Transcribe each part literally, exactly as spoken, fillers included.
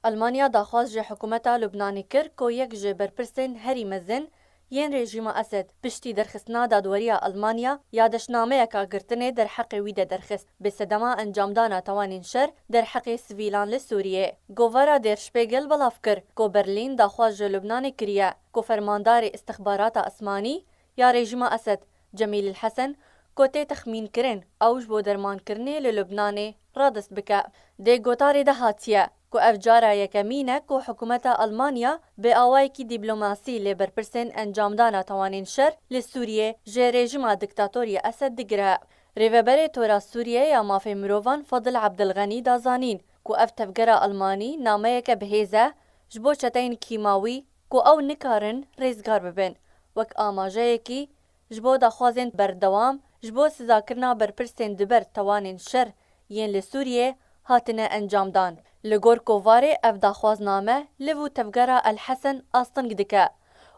Almanya daxwaz ji hikûmeta Lubnanê kir ku yek ji berpirsên herî mezin yên rejîma Esed piştî derxistina dadweriya Almanya ya deşnameyeka girtinê derheqê wî de derxist, bi sedema encamdana tawanên şer derheqê sivîlan li Sûriyê. Govara Der Spiegel belav kir ku Berlîn daxwaz ji Lubnanê kiriye ku fermandarê istixbarata asmanî ya rejîma Esed, Cemîl El Hesen, ku tê texmînkirin ew ji bo dermankirinê li Lubnanê radest bike. Di gotarê de hatiye ku ev cara yekemîn e ku hikûmeta Almanya bi awayekî dîplomasî lê berpirsên encamdana tawanên şer li Sûriyê ji rejîma diktator ya Esed digire. Rêveberê Tora Sûriyê ya Mafê Mirovan Fadil Abdilxenî da zanîn ku ev tevgera Almanî nameyeke bihêz e ji bo çeteyên kîmawî ku ew nikarin rêzgar bibin, wek amajeyekî ji bo daxwazên berdewam ji bo sizakirina berpirsên di ber tawanên şer yên li Sûriyê hatine encamdan. Li gor Kovarê ev daxwazname liv û tevgera El Hesen asteng dike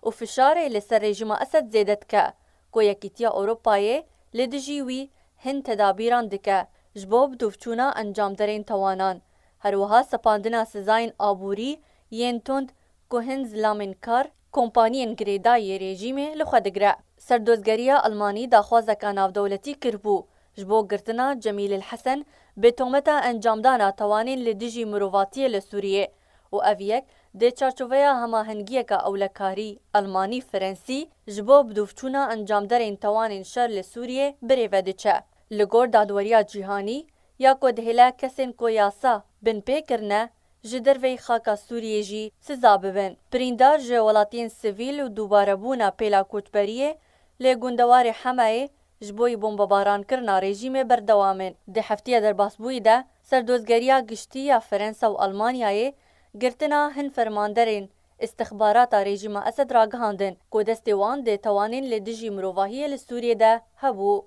û fişarê li ser rejîma Esed zêde dike ku Yekîtiya Ewropayê li dijî wî hin tedabîran dike ji bo bidûvçûna encamderên tawanan, her wiha sepandina sizayên aborî yên tund ku hin zilamên kar, kompaniyên girêdayî rejîmê li xwe digire. Serdozgeriya Almanî daxwazeka navdewletî kiribû ji bo girtina Cemîl El Hesen bi tometa encamdana tawanên li dijî mirovatiyê li Sûriyê û ev yek di çarçoveya hemahengiyeka ewlekarî Almanî-Frensî ji bo bidûvçûna encamderên tawanên şer li Sûriyê birêve diçe. Li gor dadweriya cîhanî ya ku dihêle kesên ku yasa binpê kirine, ji derveyî xaka Sûriyê jî siza bibin. Birîndar ji welatiyên sivîl û dubarebûna pêla koçberiyê li gundewarê Hemayê ji bo yî bombebarankirina rejîmê berdewam in. Di heftiya derbasbûyî de, Serdozgeriya Giştî ya Ferensa û Almanyayê girtina hin fermanderên îstixbarata rejîma Esed ragihandin ku destê wan di tawanên li dijî mirovahiyê li Sûriyê de hebû.